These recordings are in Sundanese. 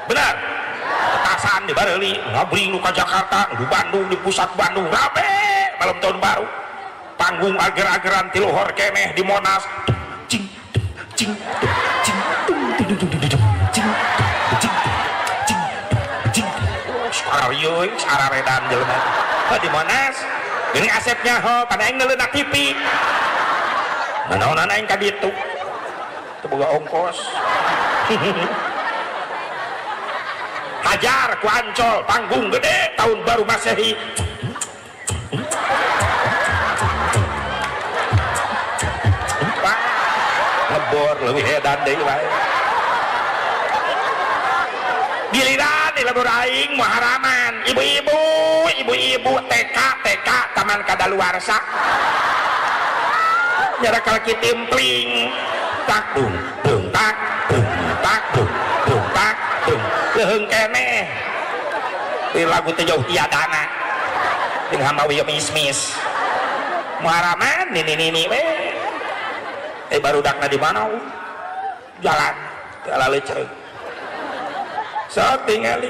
Benar. Petasan di Bareuli, ngabring nu ka Jakarta, di Bandung, di pusat Bandung rame malam tahun baru. Panggung ager-ageran ti luhur keneh di Monas. Cing cing cing cing cing cing cing cing. Sararieu sararedan jelema. Heuh di Monas. Geuning Asepnya ho, kana aing neuleuna TV. Nanaonan aing ka ditu. Teu boga ongkos. Hajar ku Ancol panggung gede tahun baru Masehi. Wah, ngebor leuwih edan deui wae. Giliran di lembur aing muharaman, ibu-ibu, ibu-ibu TK TK taman kadaluarsa. Nyarakal kitimpling. Tak dung dung tak dung tak dung dung tak dung. Leuheung keneh. Di lagu teh jauh tiadana. Jeung hamawi mismis. Muharaman nini nini we. Barudakna di mana? Jalan teu laleuceung. Sok tingali.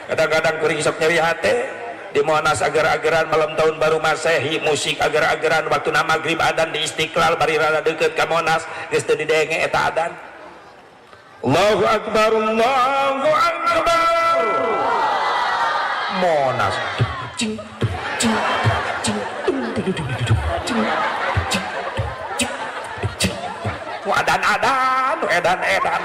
Kadang-kadang kuring sok nyeri hate di Monas ager-ageran malam tahun baru Masehi, musik ager-ageran waktu na maghrib adan di Istiqlal bari rada deukeut ka Monas geus teu didenge eta adan. Allahu akbar, Allahu akbar. Monas. Cing cing cing cing cing cing cing. Adan-adan, edan-edan.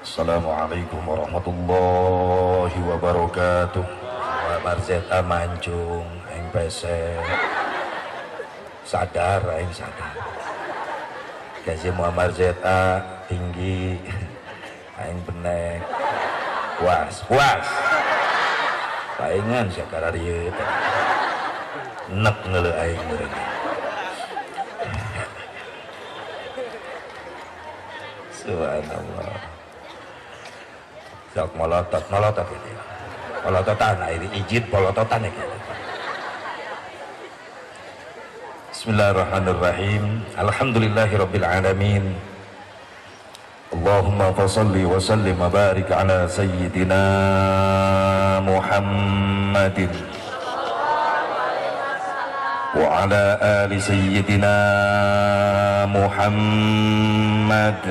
Assalamualaikum warahmatullahi wabarakatuh. Marzeta mancung, aing pese. Sadar, aing sadar. Gaji Muammar Zeta tinggi, aing benek. Puas, puas. Paingan sia kararieu teh. Nek ngeuleuh aing meureun. Subhanallah. Sok molotot, molotot ini. Molototan, nah ini izin polototan ya gitu. Bismillahirrahmanirrahim. Alhamdulillahirabbil alamin. Allahumma fashalli wa sallim wa barik ala sayyidina Muhammadin wa ala ali sayyidina Muhammad.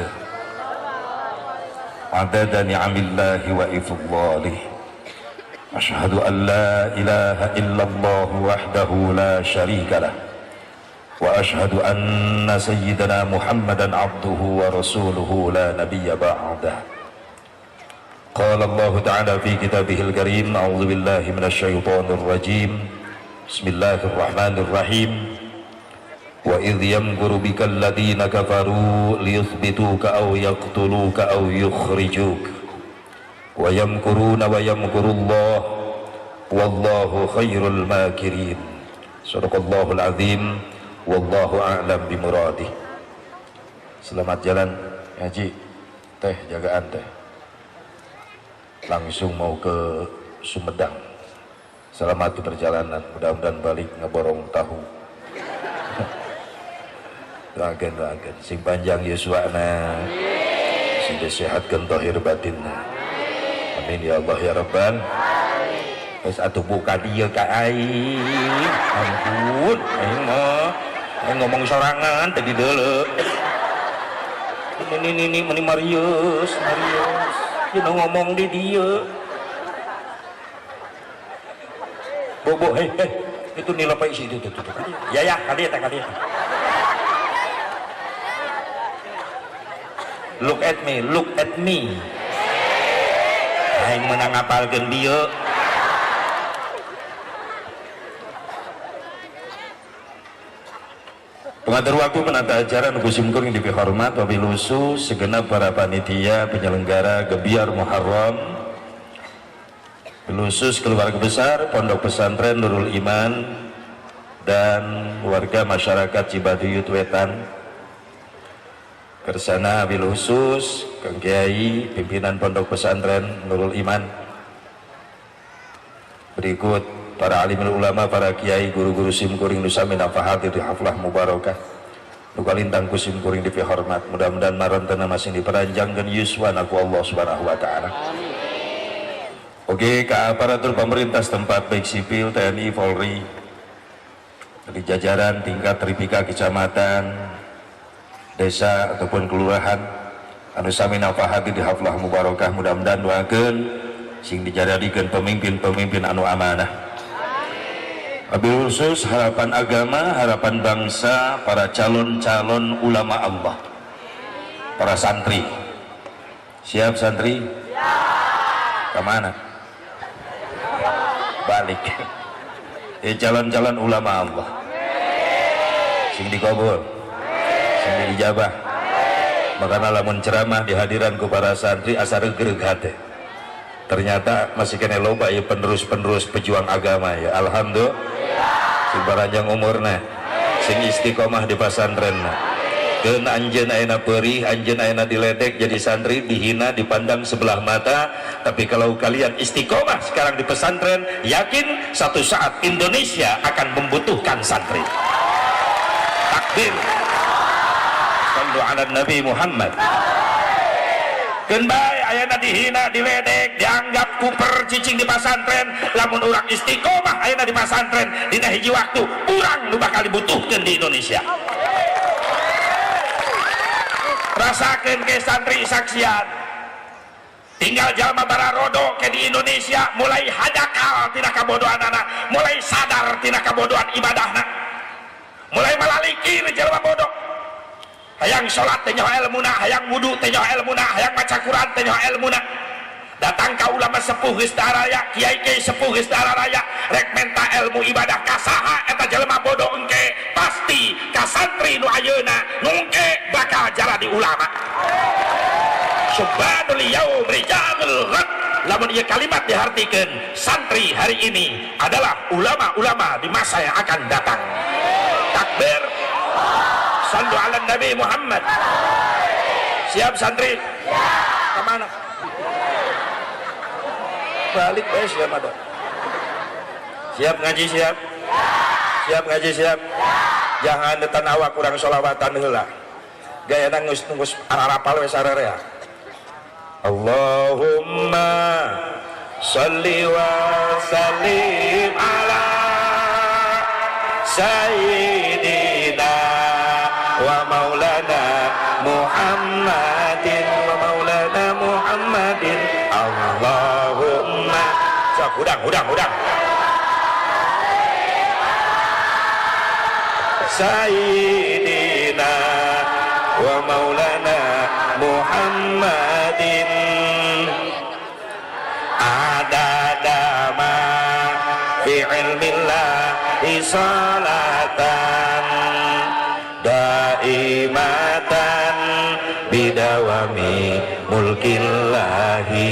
Adada ni'amillahi wa ifdhalih. Ashhadu an la ilaha illallah wahdahu la syarika lah. Wa ashhadu anna sayyidana Muhammadan abduhu wa rasuluhu la nabiyya ba'dah. Qala Allah ta'ala fi kitabihil karim, a'udzu billahi minasy syaithanir rajim. Bismillahirrahmanirrahim. Wa idh yamkuru bikal ladzina kafaru liyuthbituka aw yaqtuluka aw yukhrijuk. Wa yamkuruna wa yamkurullah wallahu khairul makirin. Sadaqallahul azim. Wallahu a'lam bimuradih. Selamat jalan ngaji. Teh jagaan teh. Langsung mau ke Sumedang. Selamat di perjalanan, mudah-mudahan balik ngeborong tahu. Doakan, doakan. Sing panjang yuswana, sing disehatkeun zahir batinna. Amin ya Allah ya Rabbal. Geus atuh buka dieu ka aing. Ampun, aing mah aing ngomong sorangan tadi deuleu. Ini ini meni Marius, Marius. Dina ngomong di dieu. Bobo, hei, hei, itu nilai apa isi itu, itu. Ya, ya, kali ya, kali ya. Look at me, look at me. Aing menang ngapalkeun dieu. Pengatur waktu penata acara nu simkuring dipihormat wabil khusus segenap para panitia penyelenggara Gebyar Muharram, khusus keluarga besar Pondok Pesantren Nurul Iman dan warga masyarakat Cibaduyut Wetan. Kersana bil khusus Kang Kiai pimpinan Pondok Pesantren Nurul Iman. Berikut Para alimul ulama, para kiai, guru-guru simkuring nu sami hadir di haflah mubarakah nu kalintang ku simkuring dipihormat, mudah-mudahan marantena masing diperanjangkeun yuswana ku Allah Subhanahu wa taala. Oke, ke aparatur pemerintah setempat, baik sipil, TNI, Polri, dari jajaran tingkat tripika kecamatan, desa ataupun kelurahan anu sami hadir di haflah mubarakah, mudah-mudahan doakeun sing dijadikan pemimpin-pemimpin anu amanah. Wabil khusus harapan agama, harapan bangsa, para calon-calon ulama Allah, para santri. Siap, santri? Siap. Kemana? Balik. Calon-calon ulama Allah. Sing dikabul, sing diijabah. Makanya lamun ceramah di hadiran ku para santri asa regreg hate. Ternyata masih kena loba ya penerus-penerus pejuang agama ya. Alhamdulillah. Sing paranjang umurna, sing istiqomah di pasantren. Keun anjeun ayeuna perih, anjeun ayeuna diledek jadi santri, dihina, dipandang sebelah mata, tapi kalau kalian istiqomah sekarang di pesantren, yakin satu saat Indonesia akan membutuhkan santri. Takbir. Sallu ala Nabi Muhammad. Keun bae ayeuna dihina, diledek, dianggap kuper cicing di pesantren, lamun urang istiqomah ayeuna di pesantren, dina hiji waktu urang nu bakal dibutuhkeun di Indonesia. Rasakeun ke santri, saksian tinggal jalma bararodo ke di Indonesia mulai hadakal tina kabodohan anak, mulai sadar tina kabodohan ibadahna, mulai malalikir jalma bodoh. Hayang salat teh nyaho ilmuna, hayang wudu teh nyaho ilmuna, hayang maca Quran teh nyaho ilmuna. Datang ka ulama sepuh geus raya, kiai kiai sepuh geus raya, rek menta ilmu ibadah kasaha eta jelema bodoh? Engke pasti ka santri nu ayeuna, nu engke bakal jadi ulama. Syubbanul yaum rijalul ghad. Lamun ieu kalimat dihartikeun, santri hari ini adalah ulama-ulama di masa yang akan datang. Takbir. Sallu ala Nabi Muhammad. Siap, santri? Kemana? Balik bae siap ada. Siap ngaji, siap? Siap ngaji, siap? Jangan detan awak kurang sholawatan heula. Gayana geus geus ararapal we sararea. Allahumma salli wa sallim ala sayyidina wa maulana Muhammadin wa maulana Muhammadin. Allahumma sok hudang hudang hudang. Sayyidina wa maulana Muhammadin adada ma fi ilmillahi salatan daimatan bidawami mulkillahi,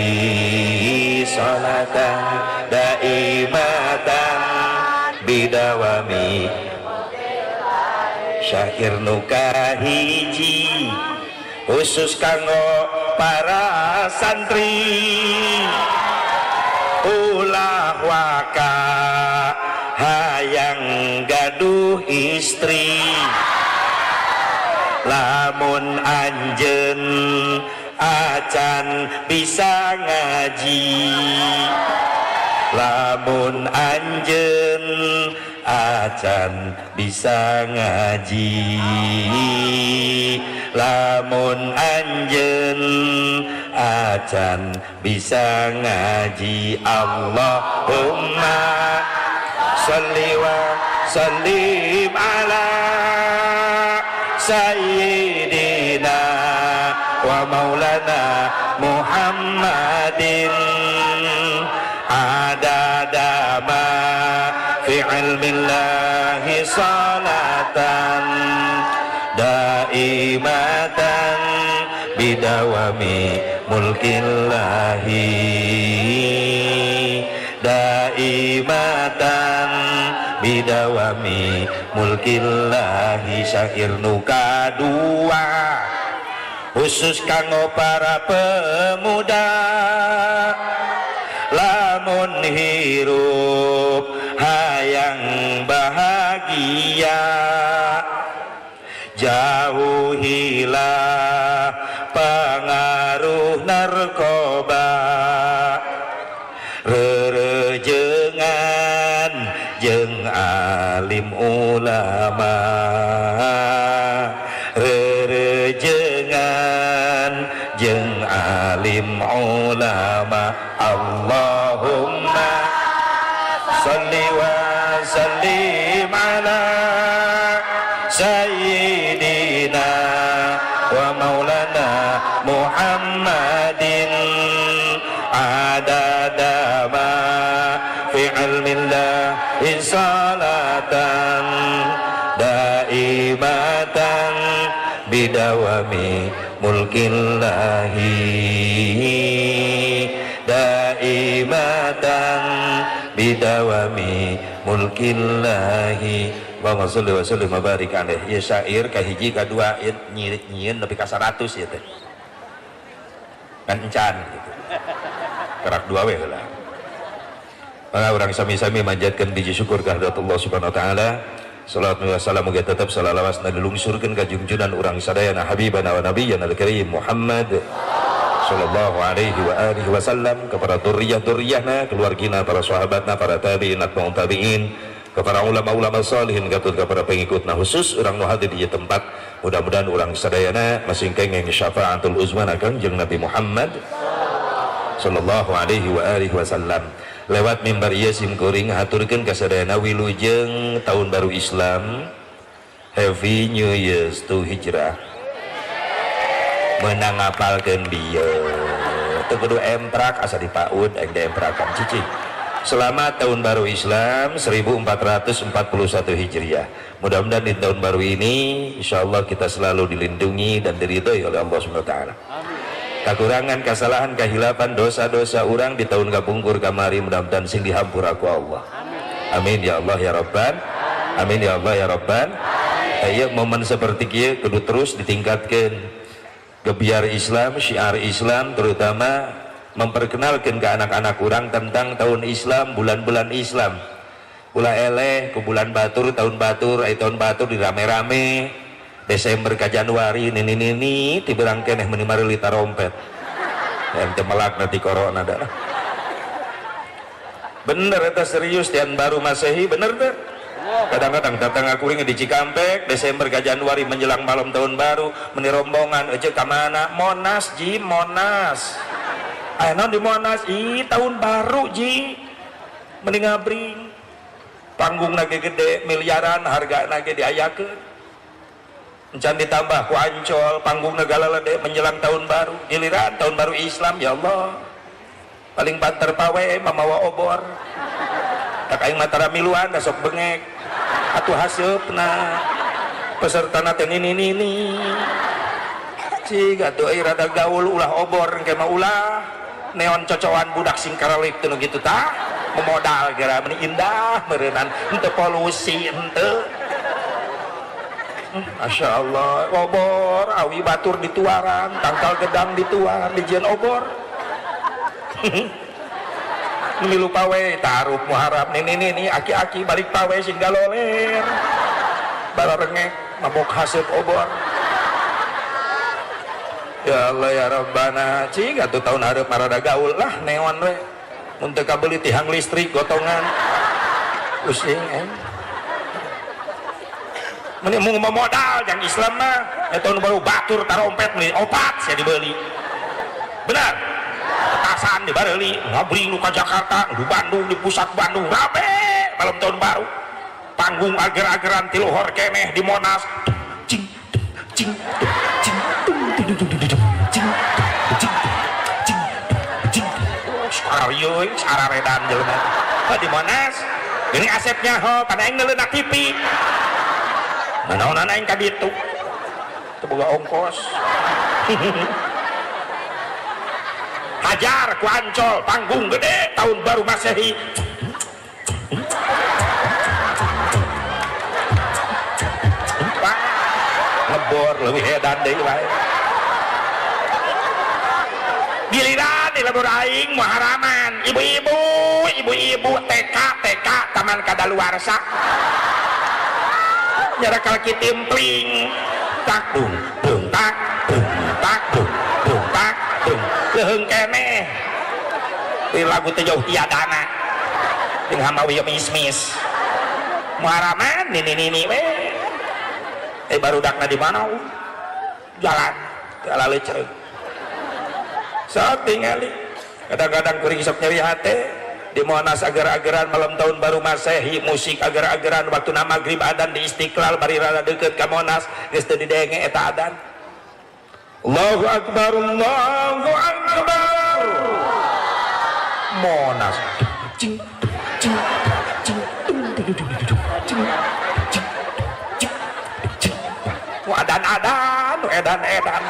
salatan daimatan bidawami. Syair nu kahiji khusus kanggo para santri: ulah waka hayang gaduh istri, lamun anjeun acan bisa ngaji, lamun anjeun acan bisa ngaji, lamun anjeun acan bisa ngaji. Allahumma sholli wa sallim ala sayyidina wa maulana Muhammadin adada ma fi ilmillahi salatan daimatan bidawami mulkillahi, daimatan bidawami mulkillahi. Syair nu kadua khusus kanggo para pemuda: lamun hirup ria. Jauhilah pengaruh narkoba, rerejengan jeung alim ulama, rerejengan jeung alim ulama. Allahumma sholli wa sallim ala sayyidina wa maulana Muhammadin adada ma fi ilmillahi salatan daimatan bidawami mulkillahi, daimatan bidawami mulkillahi. Allahumma sholli wa sallim wa barik alaih. Ieu syair kahiji kadua ieu nyieun nepi ka 100 ieu teh. Kan encan gitu. Kerak dua we heula. Maka urang sami-sami manjatkeun biji syukur ka hadrat Allah Subhanahu wa taala. Salawat wa salam muga tetep salalawasna dilungsurkeun ka junjunan urang sadayana habibana wa nabiyyana al-karim Muhammad sallallahu alaihi wa alihi wasallam, kepada dzurriyyah-dzurriyyahna, keluargina, para sahabatna, para tabi'in, atba'ut tabi'in, kepada ulama-ulama salihin, katut kepada pengikutna, khusus urang nu hadir di tempat. Mudah-mudahan urang sadayana masing kenging syafaatul uzma Kangjeng Nabi Muhammad sallallahu alaihi wa alihi wasallam. Lewat mimbar ieu sim kuring haturkeun ka sadayana wilujeng tahun baru Islam, Happy New Year's to Hijrah. Menang ngapalkeun bieu teu kudu emprak, asa dipaud aing diemprakan cicing. Selamat tahun baru Islam 1441 Hijriah. Mudah-mudahan di tahun baru ini insyaallah kita selalu dilindungi dan diridhoi oleh Allah Subhanahu wa taala. Kekurangan, kesalahan, kehilapan, dosa-dosa orang di tahun kapungkur kamari mudah-mudahan sing dihampura ku Allah. Amin ya Allah ya Rabban. Amin ya Allah ya Rabban. Ayo momen seperti kieu kudu terus ditingkatkan. Gebiar Islam, syiar Islam, terutama memperkenalkan ke anak-anak orang tentang tahun Islam, bulan-bulan Islam. Ulah eleh ke bulan batur, tahun batur, ay tahun batur dirame-rame. Desember ke Januari nini nini tiberang keneh meni mareuli tarompet. Yang teu melak nanti corona dah. Bener eta serius tian baru Masehi bener teh. Kadang-kadang datang aku ini di Cikampek Desember ke Januari menjelang malam tahun baru meni rombongan aja ka mana? Monas ji, Monas. Aya naon di Monas? Ih, tahun baru ji. Mending ngabring. Panggung nage gede, miliaran harga nage diayakeun. Encan ditambah ku Ancol, panggung negara lede menjelang tahun baru, giliran tahun baru Islam ya Allah. Paling banter pawe mamawa obor. Tak aing matara miluan da sok bengek. Atuh haseupna. Pesertana teh nini nini. Cig atuh euy rada gaul ulah obor engke mah ulah. Neon cocoan budak sing karalip teu nu kitu tah. Memodal geura meni indah meureunnan henteu polusi henteu. Masya Allah, obor, awi batur dituaran, tangkal gedang dituar, dijieun obor. Milu pawe, taruh muharap, nini nini, aki-aki balik pawe sing galoler. Balarengek, mabok haseup obor. Ya Allah ya Rabbana, cing atuh tahun hareup marada gaul lah neon we. Mun teu kabeuli tihang listrik gotongan. Pusing eh. Meni mau modal yang Islam mah ya tahun baru batur tarompet meni opat sia dibeli. Benar. Petasan dibareli, ngabring nu ka Jakarta, di Bandung, di pusat Bandung rame malam tahun baru. Panggung ager-ageran ti luhur keneh di Monas. Cing cing cing tung tung tung tung tung cing cing cing cing. Sararieu sararedan jelema. Oh, di Monas. Geuning asepnya ho, pada aing neuleuh na TV. Nanaonan aing ka ditu. Teu boga ongkos. Hajar ku Ancol, panggung gede tahun baru Masehi. Wah, ngebor leuwih edan deui wae. Giliran di lembur aing muharaman, ibu-ibu, ibu-ibu TK TK taman kadaluarsa. Nyarakal kitimpling tak dung dung tak dung tak dung dung tak dung leuheung keneh di lagu teh jauh tiadana jeung hamawi mismis muharaman nini nini we barudakna di mana jalan jalan lecereug sok tingali kadang-kadang kuring sok nyeri hate di Monas agar-agaran malam tahun baru Masehi musik agar-agaran waktu na maghrib adan di Istiqlal bari rada deukeut ka Monas geus teu didenge eta adan. Allahu akbar Allahu akbar Monas cing cing cing dung dung cing cing cing cing adan-adan edan-edan.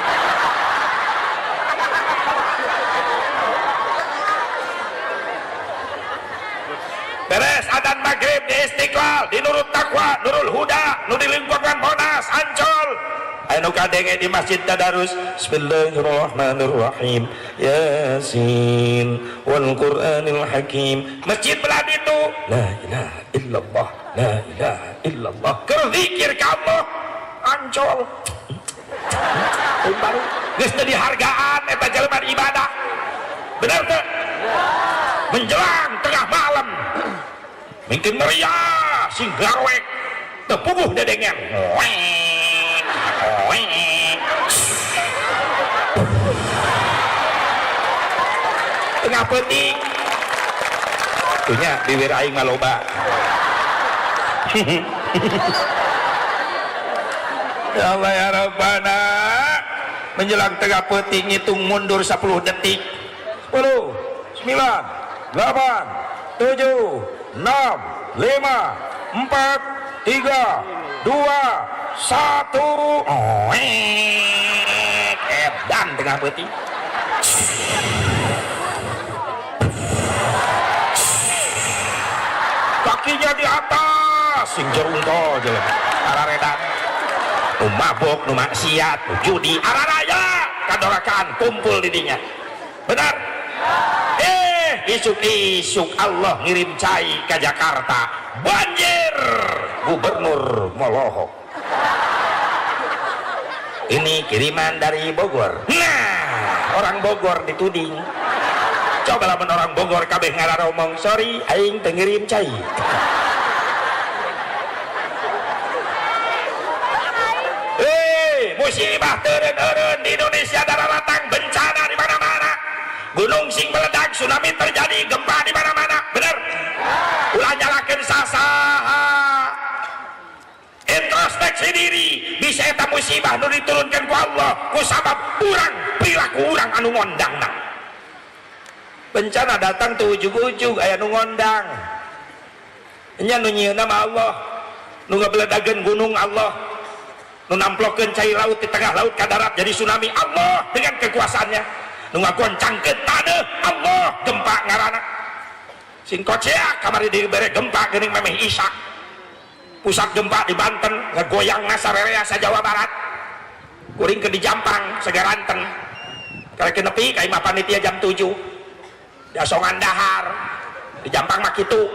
Beres adan maghrib di Istiqlal di Nurul Taqwa Nurul Huda nu di lingkungan Monas Ancol anu kadenge di Masjid Tadarus. Bismillahirrahmanirrahim Yasin wal Qur'anil Hakim. Masjid belah ditu la ilaha illallah la ilaha illallah keur zikir ka Allah Ancol baru geus teu dihargaan eta jelema ibadah. Bener teu? Menjelang tengah malam mungkin meriah sing garwek tepuguh dedengen tengah peuting tunya bibir aing mah loba. Ya Allah ya Rabbana, menjelang tengah peuting ngitung mundur 10 detik 10 9 8 7 6 5 4 3 2 1. Oh, edan tengah peuting. Kakinya di atas sing jerungko jelema araredan nu mabok nu maksiat nu judi araraya kadorakan kumpul di dinya. Benar? Isuk-isuk Allah ngirim cai ke Jakarta, banjir, gubernur molohok. Ini kiriman dari Bogor. Nah, orang Bogor dituding. Coba lamun orang Bogor kabeh ngararomong, sorry aing teu ngirim cai. Musibah teureun-eureun di Indonesia dararatang bencana di mana-mana. Gunung sing meledak, tsunami terjadi, gempa di mana-mana. Bener? Ulah nyalakeun sasaha. Introspeksi diri, bisa eta musibah nu diturunkan ku Allah ku sabab urang perilaku urang anu ngondangna. Bencana datang tuh ujug-ujug aya nu ngondang. Nya nu nyieunna mah Allah, nu ngabeledageun gunung Allah, nu namplokeun cai laut di tengah laut ka darat jadi tsunami Allah dengan kekuasaannya, nu ngagoncangkeun taneuh Allah gempa ngaranna. Sing koceak kamari dibere gempa geuning memeh isak. Pusat gempa di Banten ngegoyang sarerea sa Jawa Barat. Kuring ke di Jampang Sagaranten. Karek nepi ka imah panitia jam 7. Dasongan dahar di Jampang mah kitu.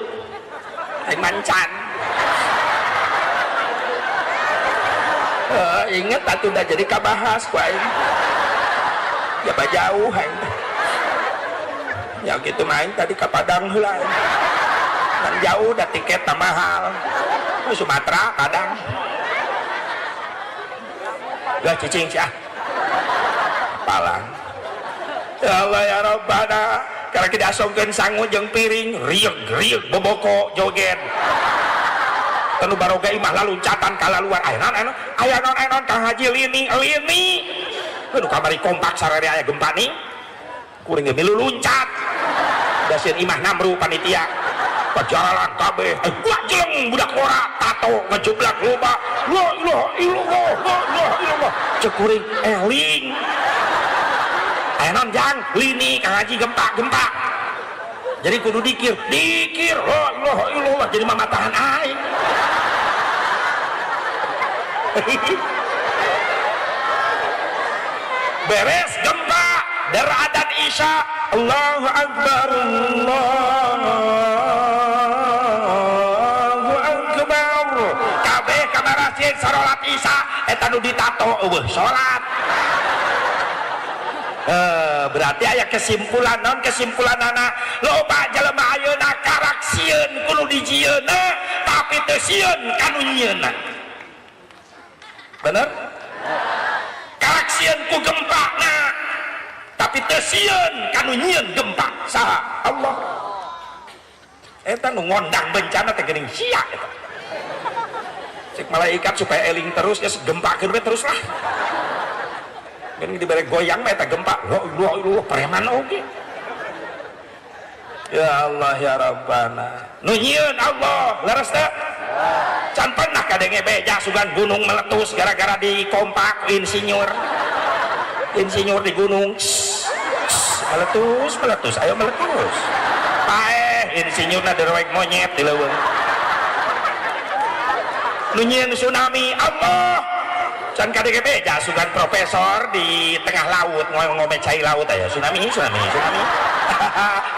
Aing mancan. Inget atuh dah jadi kabahas ku aing. Ya jauh aing. Ya gitu main tadi ka Padang heula. Kan jauh dah tiket mahal. Sumatera Padang. Gak cicing sih ah. Palang. Ya Allah ya Rabbana, karena kita asongkeun sangu jeung piring, rieg-rieg boboko joget. Tanu baroga imah laluncatan kalaluar aya naon aya naon aya naon Kang Haji lini lini. Aduh kamari kompak sararea aya gempa nih. Kuring ge milu luncat. Da sieun imah namru panitia. Pajalan kabeh, wah jeleng budak ora tato ngejublak loba. La ilaha illallah, la ilaha illallah. Cek kuring eling. Aya naon jang lini Kang Haji gempa-gempa. Jadi kudu dikir, dikir la ilaha illallah jadi mamatahan aing. Beres gempa der adan isya, Allahu akbar Allahu akbar. Kabeh ka masjid sarolat isya eta nu ditato eueuh salat. Berarti aya kesimpulan non kesimpulan anak loba jelema ayeuna karak sieun ku nu dijieunna tapi teu sieun ka nu nyieunna. Bener? Karak sieun ku gempana tapi teu sieun ka nu nyieun gempa. Saha? Allah. Eta nu ngondang bencana teh geuning sia eta. Cek malaikat supaya eling terus ya gempakeun we terus lah. Geuning dibere goyang mah eta gempa. Loh, loh, preman oge. Ya Allah ya Rabbana. Nu nyieun Allah, leres teu? Can pernah kadenge beja sugan gunung meletus gara-gara dikompak insinyur. Insinyur di gunung. Meletus, meletus, ayo meletus. Paeh insinyurna derewek monyet di leuweung. Nu nyieun tsunami Allah. Can kadenge beja sugan profesor di tengah laut ngomong cai laut aya tsunami, tsunami, tsunami.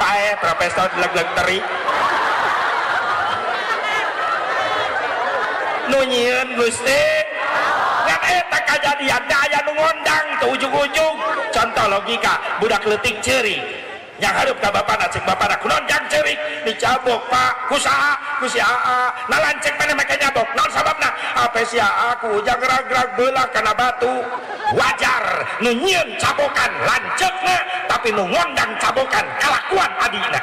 Paeh profesor leg-leg teri. Nu nyieun Gusti ngan eta kajadian da aya nu ngondang teu ujug-ujug. Contoh logika budak leutik ceurik yang hareup ka bapana cek bapana kunaon jang ceurik dicabok Pak ku saha ku si Aa nah lancek maneh make nyabok naon sababna ape si Aa ku ujang rag-rag beulah kana batu. Wajar nu nyieun cabokan lanceukna tapi nu ngondang cabokan kalakuan adina.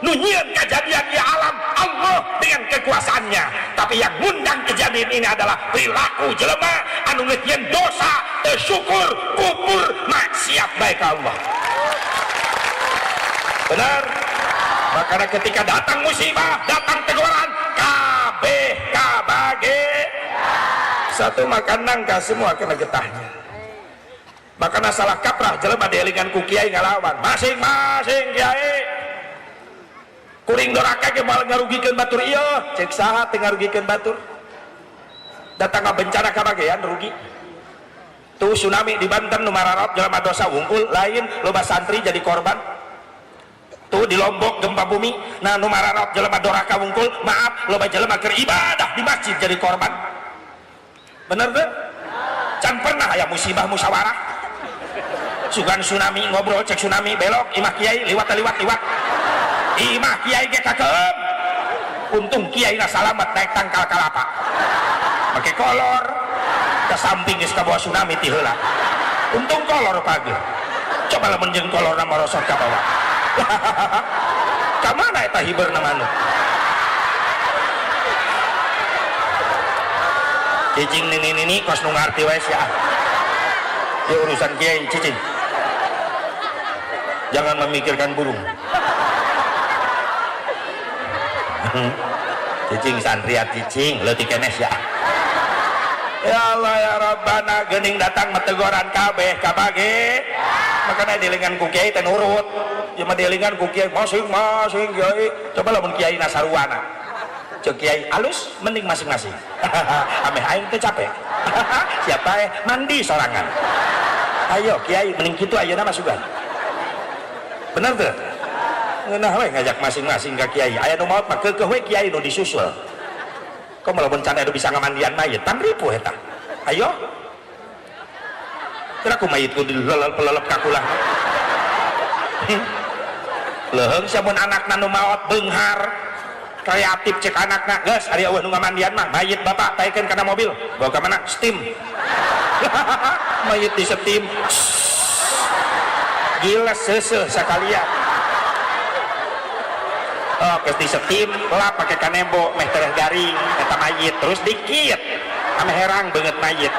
Nu nyieun kejadian di alam Allah dengan kekuasaannya, tapi yang ngundang kejadian ini adalah perilaku jelema anu geus nyieun dosa, teu syukur, kufur, maksiat bae ka Allah. Benar? Makanya ketika datang musibah, datang teguran, kabeh kabage satu makan nangka semua kena getahnya. Makanya salah kaprah jelema dielingan ku kiai ngalawan masing-masing kiai. Kuring doraka ge moal ngarugikeun batur ieu, cek saha teu ngarugikeun batur. Datang ka bencana kabagean rugi. Tuh tsunami di Banten nu mararot jelema dosa wungkul lain loba santri jadi korban. Tuh di Lombok gempa bumi, nah nu mararot jelema doraka wungkul, maaf loba jelema keur ibadah di masjid jadi korban. Bener teu? Can pernah aya musibah musyawarah. Sugan tsunami ngobrol cek tsunami belok imah kiai liwat liwat liwat. Imah kiai ge kakeum. Untung kiai na salamet naik tangkal kalapa. Make kolor ke samping geus kabawa tsunami ti heula. Untung kolor pagi. Coba lamun jeung kolorna merosot ka bawah. Ka mana eta hiberna manuk? Cicing nini-nini kos nu ngarti wae sia. Ya urusan kiai cicing. Jangan memikirkan burung. Cicing santriat cicing leutik keneh sia. Ya Allah ya Rabbana geuning datang metegoran kabeh kabage. Makanya dielingan ku kiai teh nurut. Ieu mah dielingan ku kiai masing-masing kiai. Coba lamun kiai nasaruana. Cek kiai alus mending masing-masing. Ameh aing teh capek. Siapa mandi sorangan. Ayo kiai mending kitu ayeuna mah sugan. Bener teu? Ngeunah we ngajak masing-masing ka kiai. Aya nu maot mah keukeuh we kiai nu disusul. Komo lamun can aya nu bisa ngamandian mayit, pan ripuh eta. Ayo. Kira ku mayit ku dilelep-lelep ka kulah. Leuheung sia mun anakna nu maot beunghar. Kreatif cek anakna, geus ari eueuh nu ngamandian mah mayit bapak taekeun kana mobil. Bawa ka mana? Steam. Mayit di steam. Gila seuseuh sakalian. Oh, geus di steam, lap pake kanembo meh tereh garing eta mayit terus dikit. Ame herang beungeut mayit.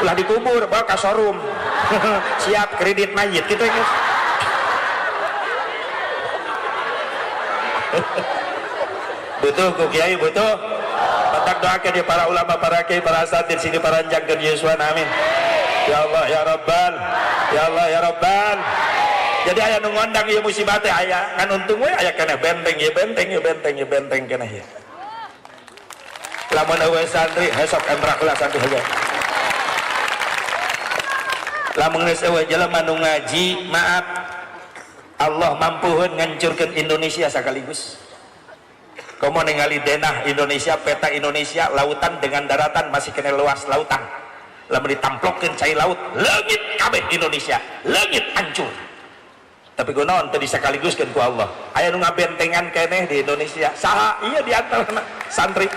Ulah dikubur bawa ka showroom. Siap kredit mayit kitu geus. Butuh ku kiai butuh. Batak doakeun ya para ulama, para kiai, para asatid sini paranjangkeun yuswana amin. Ya Allah ya Rabbal. Ya Allah ya Rabbal. Jadi aya nu ngondang ieu musibah teh aya, ngan untung we aya keneh benteng ieu benteng ieu benteng ieu benteng keneh ieu. Lamun eueuh santri hesok emrak lah santri heula. Lamun geus eueuh jelema nu ngaji, maaf Allah mampuheun ngancurkeun Indonesia sekaligus. Komo ningali denah Indonesia, peta Indonesia, lautan dengan daratan masih kena luas lautan. Lamun ditamplokeun cai laut, leungit kabeh Indonesia, leungit hancur. Tapi kunaon teu disakaliguskeun ku Allah. Aya nu ngabentengan keneh di Indonesia. Saha? Iya di antarana santri.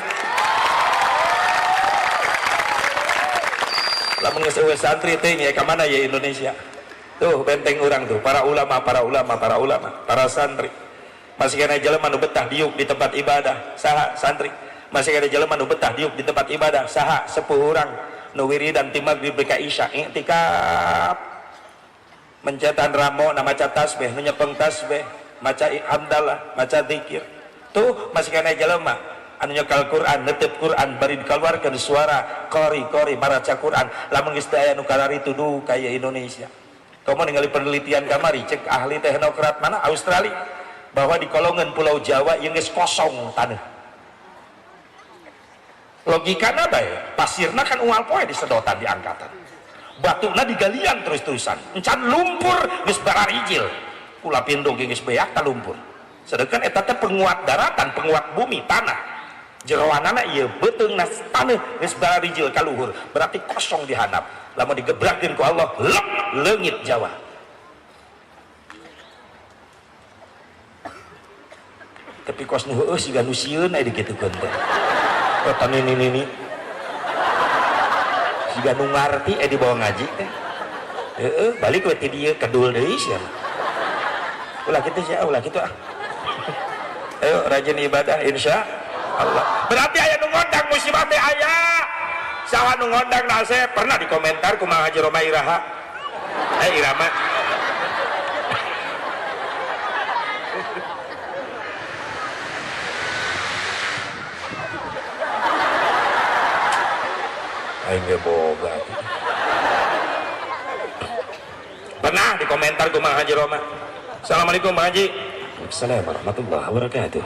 Lamun geus eueuh santri teh nya ka mana ya Indonesia? Tuh benteng urang tuh, para ulama, para ulama, para ulama, para santri. Masih kena jelema nu betah diuk di tempat ibadah, saha? Santri. Masih kena jelema nu betah diuk di tempat ibadah, saha? Sepuh urang nu wiridan ti magrib ka isya, i'tikaf. Mencetan ramo na maca tasbih, nu nyepeng tasbih, maca hamdalah, maca zikir. Tuh masih kena jelema anu nyekal Quran, netep Quran, bari dikeluarkeun suara qori-qori maraca Quran. Lamun geus teu aya nu kalari tuduh kaya Indonesia. Komo ningali penelitian kamari cek ahli teknokrat mana Australia bahwa di kolongan Pulau Jawa yang geus kosong tanah. Logikana bae, pasirna kan unggal poe disedotan diangkatan. Batuna digalian terus-terusan. Encan lumpur geus bararijil. Kula pindo ge geus beak ta lumpur. Sedangkan eta teh penguat daratan, penguat bumi, tanah. Jeroanana ieu beuteungna taneuh geus bararijil ka luhur, berarti kosong di handap. Lamun digebrakeun ku Allah, lep leungit Jawa. Tapi kos nu heueuh siga nu sieun aya dikitukeun teh. Oh tani nini nini. Siga nu ngarti aya dibawa ngaji teh. Heeh, balik we ti dieu kedul deui sia mah. Ulah kitu sia, ulah kitu ah. Ayo rajin ibadah insya Allah. Berarti aya nu ngondang musibah teh aya. Saha nu ngondang nase pernah dikomentar kumaha Haji Roma Iraha. Irama. Aing ge boga. Pernah dikomentar kumaha Haji Roma. Assalamualaikum Bang Haji. Waalaikumsalam warahmatullahi wabarakatuh.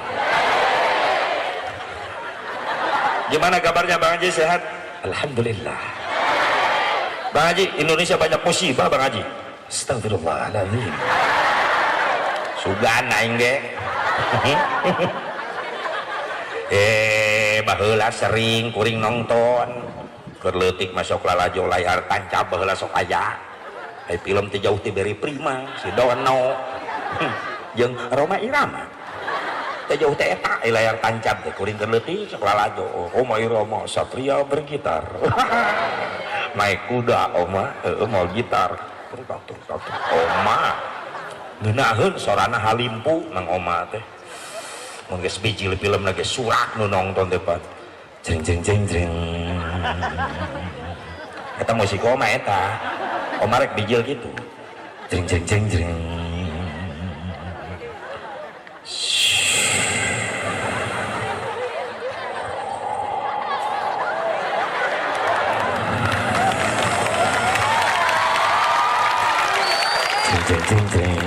Gimana kabarnya Bang Haji, sehat? Alhamdulillah. Bang Haji, Indonesia banyak musibah Bang Haji. Astagfirullahaladzim. Sugan aing ge. Baheula sering kuring nonton. Keur leutik masuk lalajo layar tancap baheula sok aya. Film teh jauh ti Beri Prima, si Dono. Jeung Roma Irama. Teh jauh teh eta layar tancap teh kuring keur leutik sok lalajo. Oh, Roma Irama satria bergitar. Naik kuda oma, heeh mau gitar. Terus terus oma. Ngeunaheun sorana halimpu nang oma teh. Mun geus bijil film lagi surak nu nonton teh pan. Jring jring jring jring. Eta musik oma eta. Oma rek bijil gitu. Jring jring jring jring. Jring jring jring.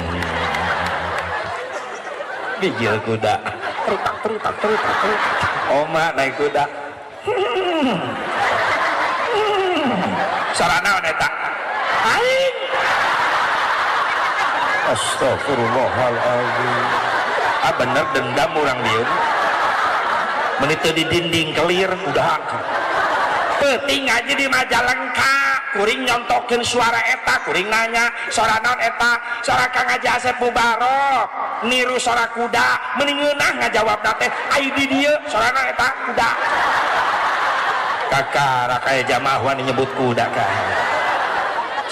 Bijil kuda. Terutak terutak terutak terutak. Oma naik kuda. Sarana eta. Aing. Astagfirullahaladzim. Ah bener dendam urang dieu. Menit di dinding kelir udah. Penting aja di Majalengka kuring nyontokeun suara eta, kuring nanya suara naon eta, suara Kang Haji Asep Mubarok niru suara kuda, meni ngeunah ngajawabna teh ai di dieu suara naon eta kuda. Kakara kaya jamaah wani nyebut kuda ka.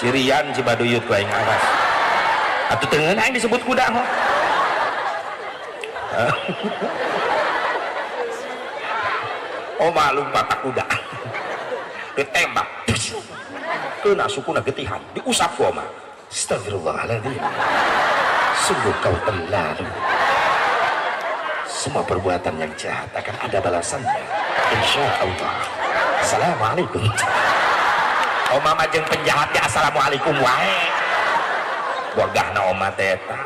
Cirian Cibaduyut ku aing awas. Atuh teu ngeunah aing disebut kuda mah. Oh malum patak kuda. Ditembak. Kena sukuna getihan, diusap ku oma. Astagfirullahaladzim. Sungguh kau terlalu. Semua perbuatan yang jahat akan ada balasannya. Insya Allah. Assalamualaikum. Oma mah jeung penjahat ge assalamualaikum wae. Bogahna oma teh eta.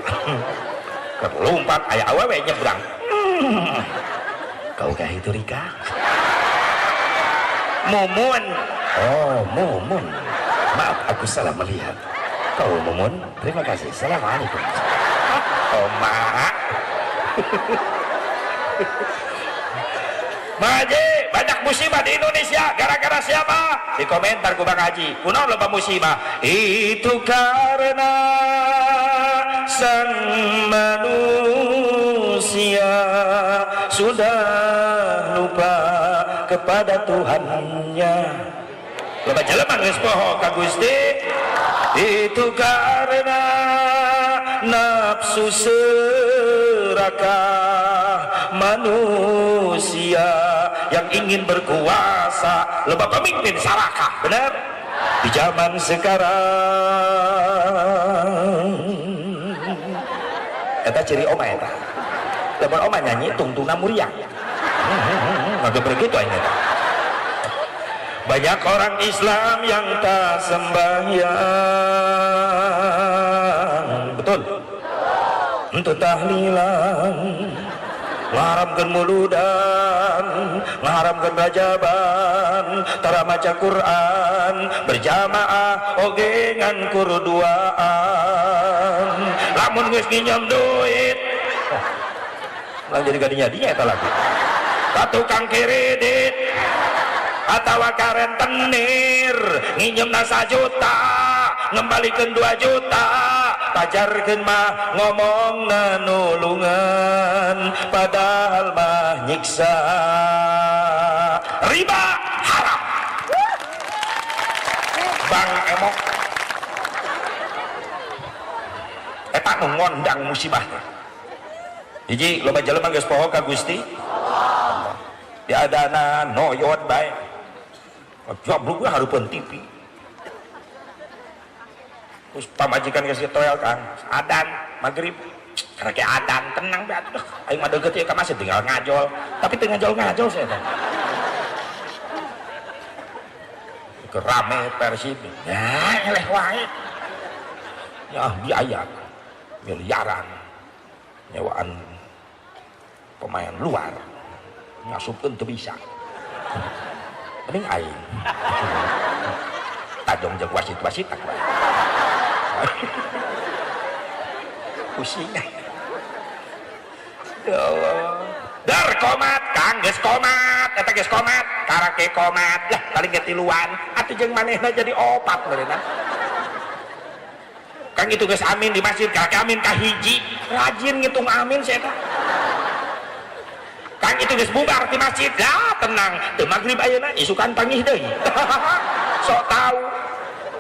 Keur lompat aya awewe nyebrang. Kau kah itu Rika? Mumun. Oh, Mumun. Maaf, aku salah melihat. Kau Mumun, terima kasih. Assalamualaikum. Oma. Maji, banyak musibah di Indonesia gara-gara siapa? Di komentar ku Bang Haji, kunaon loba musibah? Itu karena sang manusia sudah lupa kepada Tuhannya. Loba jelema geus poho ka Gusti. Itu karena nafsu serakah manusia yang ingin berkuasa. Loba pemimpin sarakah, benar? Di zaman sekarang eta ciri oma eta. Lamun oma nyanyi tungtungna muriang. Ngagebreg gitu aing eta. Banyak orang Islam yang tak sembahyang, betul? Untuk tahlilan, ngaharamkeun muludan, ngaharamkeun rajaban, tara maca Quran berjamaah oge ngan kurduaan. Lamun geus nginjem duit, oh, lah jadi gadinya dinya eta lagi ka tukang kredit atawa ka rentenir, nginjemna 1 juta ngembalikeun 2 juta, pajarkeun mah ngomongna nulungan padahal mah nyiksa. Riba haram. Bang Emok eta nu ngondang musibah. Hiji, loba jelema geus poho ka Gusti Allah. Diadana noyot bae, jablug we hareupeun TV. Terus pamajikan geus toel, Kang, adan maghrib karena kayak adan tenang bae atuh, aing mah deukeut ieu ka masjid tinggal ngajol, tapi teu ngajol-ngajol saya teh. Rame Persib ya eleh wae ya, biaya miliaran nyewaan pemain luar ngasupkeun teu bisa, mending aing tajong jeung wasit-wasit tak wae. Pusing ya Allah. Dar komat Kang, geus komat eta, geus komat karake komat lah paling ge tiluan atuh jeung manehna jadi opat meureunna. Kang itu geus amin di masjid karake amin ka hiji, rajin ngitung amin saya eta. Kang itu geus bubar di masjid lah, tenang teu magrib ayeuna isukan pangih deui. Sok tahu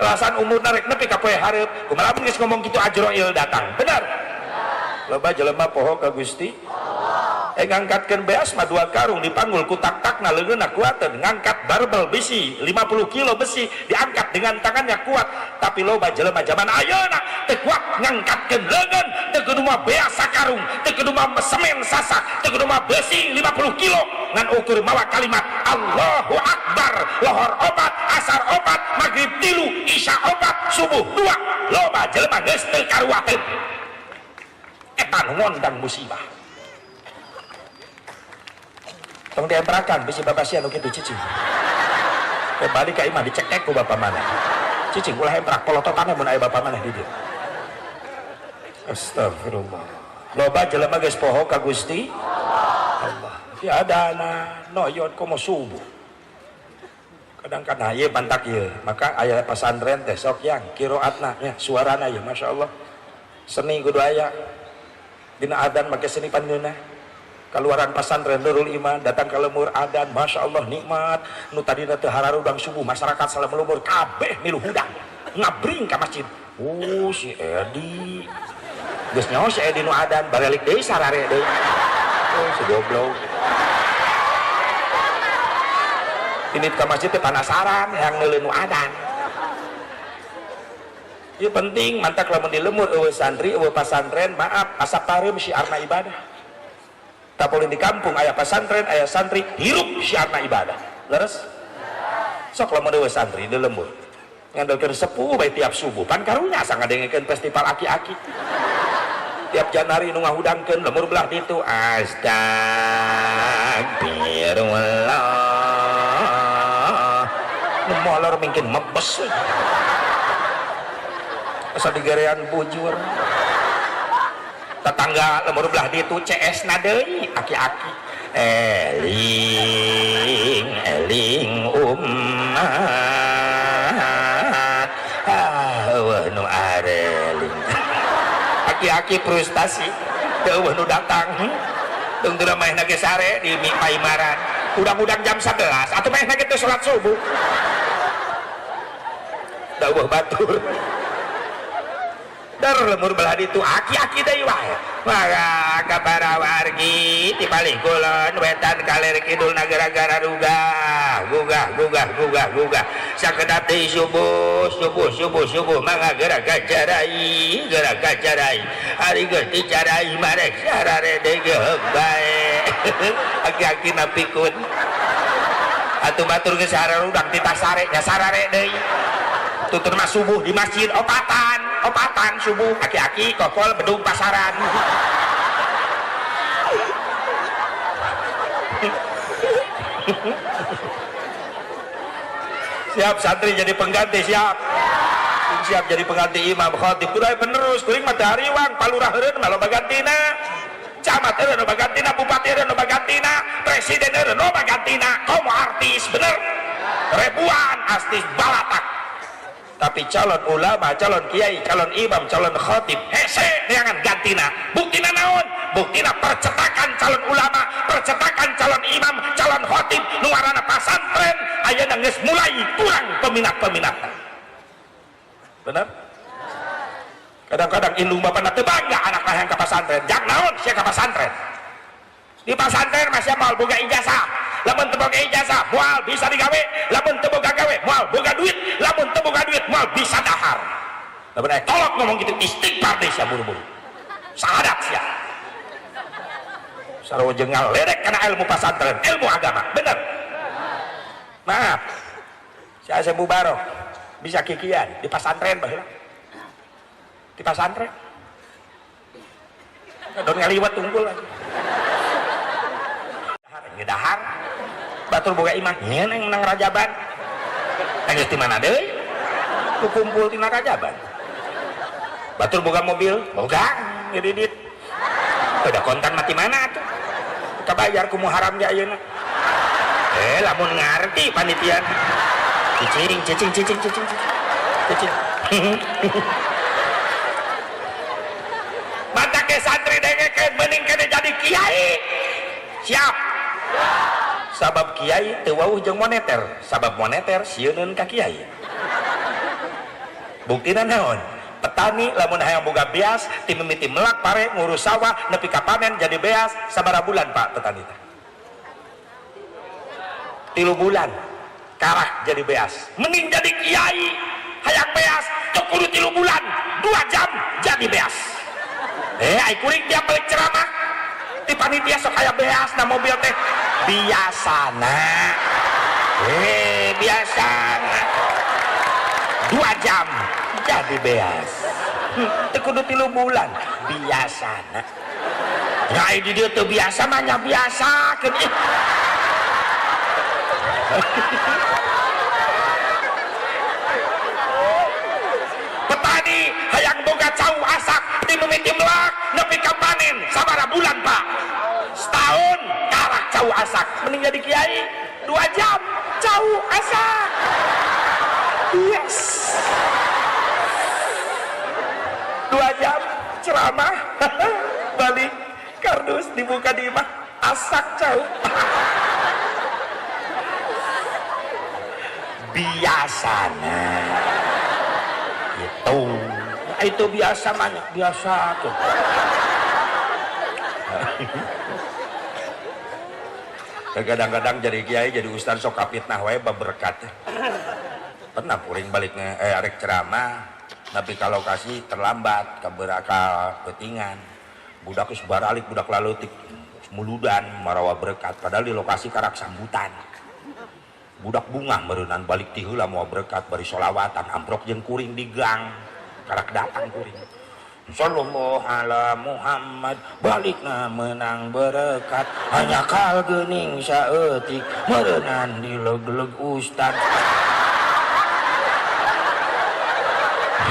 alasan umur rek nepi ka poe hareup kumaha. Lamun geus ngomong kitu Ajroil datang, benar? Loba jelema poho ka Gusti. Ngangkatkeun beas mah 2 karung dipanggul ku tak-takna leungeunna kuateun, ngangkat barbel besi 50 kilo besi diangkat dengan tangannya kuat, tapi loba jelema zaman ayeuna teu kuat ngangkatkeun leungeun, teu kudu mah beas sakarung, teu kudu mah semen sasak, teu kudu mah besi 50 kilo, ngan ukur mawa kalimat Allahu Akbar lohor 4, asar 4, maghrib 3, isya 4, subuh 2. Loba jelema geus teu karuateun. Eta nu ngondang musibah. Tong diemprakan bisi bapak sia nu kitu cicing. Balik ka imah dicekek ku bapak maneh. Cicing ulah emprak, polototanna mun aya bapak maneh di dieu. Astagfirullah. Loba jelema geus poho ka Gusti Allah. Diadana noyot komo subuh. Kadang kan ieu bantak ieu, maka aya pasantren teh sok yang qiraatna nya suarana ieu masyaallah. Seni kudu aya. Dina adan make seni pangeunah. Keluaran pasantren Nurul Iman datang ke lemur adan masya Allah nikmat. Nu tadina teu hararudang subuh masyarakat salam lemur kabeh milu hudang ngabring ka masjid. Oh si Edi geus nyaho si Edi nu adan barelik deui sarare deui. Oh si goblok ini ka masjid teh panasaran yang neuleuh nu adan. Ieu penting mantak lamun di lemur eueuh santri eueuh pasantren, maaf asa pareum syiarna ibadah. Tapolin di kampung aya pasantren aya santri hirup syiarna ibadah. Leres sok lamun eueuh santri di lembur ngandelkeun sepuh bae tiap subuh pan karunya asa ngadengekeun festival aki-aki tiap Januari nu ngahudangkeun lemur belah ditu astagfirullah nu molor mungkin mebes asa digerean bujur. Tetangga lemur belah ditu CS na deui aki-aki Eling eling umat, ah eueuh nu areling. Aki-aki frustasi, teu eueuh nu datang. Tungtuna maehna ge sare di paimaran. Udang-udang jam 11 atuh maehna ge teu salat subuh. Da eueuh batur. Dar lemur belah ditu aki-aki deui wae. Maka ka para wargi ti palih kulon wetan kaler kidul nagara-gara rugah gugah gugah gugah gugah sakedap deui subuh subuh subuh subuh mangga gerak kacarai gerak kacarai ari geus dicarai marek sararede geuk bae. Aki-aki napikun atuh batur geus sararudang ti tasare nya sarare deui tutur mah subuh di masjid opatan opatan subuh aki-aki kokol bedung pasaran. Siap santri jadi pengganti, siap siap jadi pengganti imam khatib kudu penerus kuring mah teu hariwang palurah heureun mah loba gantina, camat heureun loba gantina, bupati heureun loba gantina, presiden heureun loba gantina, komo artis bener ribuan artis balatak. Tapi calon ulama, calon kiai, calon imam, calon khatib hese neangan gantina. Buktina naon? Buktina percetakan calon ulama, percetakan calon imam, calon khatib nu ngaranna pasantren ayeuna geus mulai kurang peminat-peminatna. Bener? Kadang-kadang indung bapana teu bangga anakna hayang ka pasantren. Jak naon sia ka pasantren? Di pasantren mah sia moal boga ijazah. Lamun teu boga ijazah moal bisa digawe, lamun teu boga gawe moal boga duit, lamun teu boga duit moal bisa dahar. Lamun aya kolot ngomong gitu istighfar deui sia buru-buru. Sahadat sia. Sarua jeung ngaledek kana ilmu pasantren, ilmu agama, bener. Maaf. Si Asep Mubarok bisa kikian di pasantren baheula. Di pasantren. Don ngaliwat unggul aja. Dahar batur boga imah nyeun yang menang rajaban geus di mana deui kumpul tina rajaban batur boga mobil boga ngedidit udah kontan mati mana atuh kabayar ku muharam ge ayeuna lamun ngarti panitia cicing cicing cicing cicing cicing mata ke santri dengekeun mending kene jadi kiai siap. Sabab kiai teu wauh jeung moneter, sabab moneter sieuneun ka kiai. Buktina naon? Petani lamun hayang boga beas, ti mimiti melak pare ngurus sawah nepi ka panen jadi beas sabaraha bulan Pak petani teh? 3 bulan karak jadi beas. Mending jadi kiai hayang beas teu kudu 3 bulan, 2 jam jadi beas. Ai kuring tiap balik ceramah di panitia sok aya beas na mobil teh biasana. Biasana 2 jam jadi beas. Teu kudu 3 bulan biasana. Nya di dieu teu biasa mah nya biasakeun ih. Petani hayang boga cau asak ti mimiti melak nepi ka panen sabaraha bulan Pak? Setahun karak cau asak. Mending jadi kiai 2 jam cau asak. Yes. 2 jam ceramah balik kardus dibuka di imah asak cau. Biasana itu itu biasa banyak biasa tuh. Kadang-kadang jadi kiai jadi ustaz sok kapitnah wae baberkat. Pernah puring balik arek ceramah tapi kalau kasih terlambat kaberaka ketingan budak geus baralik budak laleutik muludan marawa berkat padahal di lokasi karak sambutan. Budak bungah meureunan balik ti heula moal berkat bari solawatan amprok jeung kuring di gang karak datang kuring sallallahu ala Muhammad balikna menang berkat hanya kal geuning saeutik meureunan dileg-leg ustad.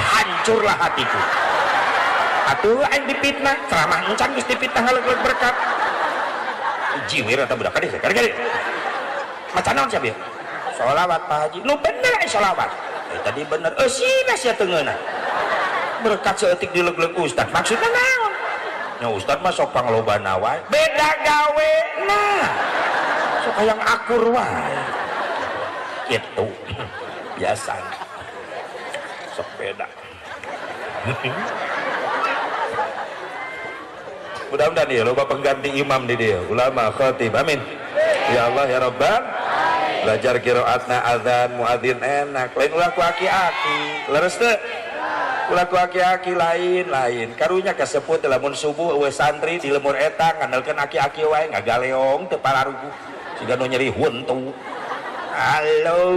Hancurlah hatiku atuh aing dipitnah ceramah encan geus dipitnah ngaleg-leg berkat. Jiwir atau budak kadieu kadieu. Maca naon sia bieu? Sholawat Pak Haji. Nu bener ai sholawat. Tadi bener. Eusina sia teu ngeunah. Berkat seeutik dileg-leg ustad. Maksudna naon? Nya ustad mah sok panglobana wae. Beda gawe nah. Sok hayang akur wae. Gitu. Biasa. Sok beda. Mudah-mudahan ya loba pengganti imam di dia, ulama, khatib. Amin. Ya Allah ya Rabbal. Belajar qiraatna azan muadzin enak, lain ulah ku aki-aki. Leres teu? Ulah ku aki-aki lain-lain. Karunya kaseput lamun subuh eueuh santri di lemur eta ngandalkeun aki-aki wae ngagaleong teu pararuguh. Siga nu nyeri huntu. Halo.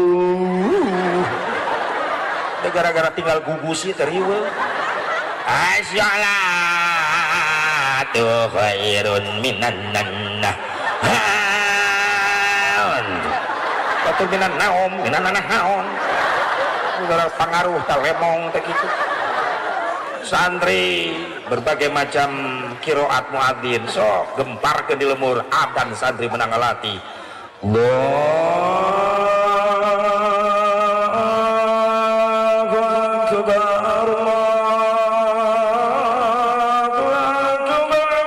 Teu gara-gara tinggal gugusi teh riweuh. Assalatu khairun minan nannah. Batur minan naom, minan naon. Gara pangaruh ta lemong teh kitu. Santri berbagai macam qiraat muadzin sok gempar ke di lemur adan santri menang ngalati. Allahu akbar, Allahu akbar.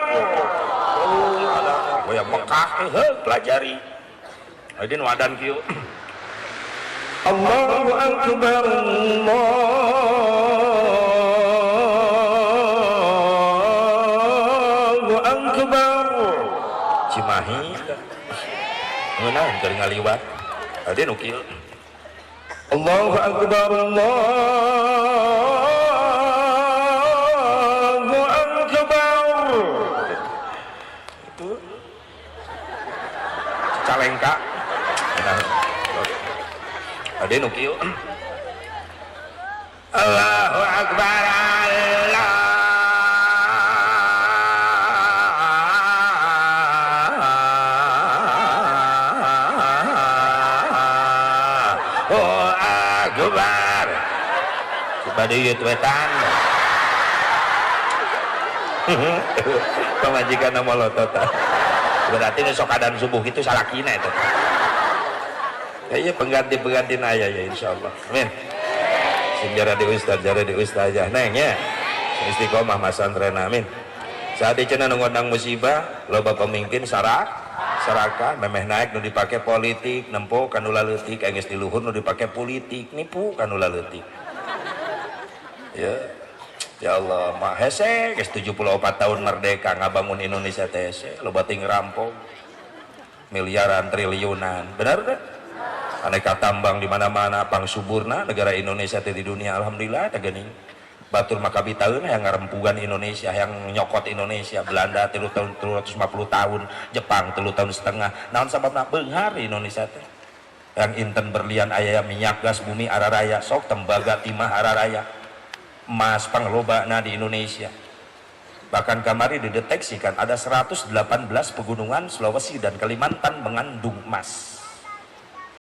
Oh, ya Mekah heuh pelajari. Ayeuna nu adan kieu. Allahu akbar, Allahu akbar. Cimahi ngeunah keur ngaliwat. Ade nu kieu. Allahu akbar, Allahu akbar. Itu Cicalengka. Ade nu kieu. Allahu akbar, Allahu akbar. Cibaduyut wetan. Pamajikan molototan. Berarti nu sok adan subuh itu salakina eta. Kayaknya pengganti-pengganti aya ya insyaallah. Amin. Sing jara di ustaz, jara di ustazah neng ya. Sing istiqomah masantren amin. Saat cenah nu ngondang musibah, loba pemimpin sarakah memeh naik nu dipake politik, nempo ka nu laleutik, geus di luhur nu dipake politik, nipu ka nu laleutik. Ya. Ya Allah, mah hese geus 74 tahun merdeka ngabangun Indonesia teh hese, loba ting rampok. Miliaran, triliunan. Benar teh? Aneka tambang di mana-mana, pangsuburna negara Indonesia teh di dunia alhamdulillah teh geuning. Batur maka bitaeun yang ngarempugan Indonesia, yang nyokot Indonesia, Belanda 3 tahun 350 tahun, Jepang 3 tahun setengah. Naon sababna beunghar Indonesia teh? Yang inten berlian aya minyak gas bumi araraya, sok tembaga timah araraya. Emas panglobana di Indonesia. Bahkan kamari dideteksikan ada 118 pegunungan Sulawesi dan Kalimantan mengandung emas.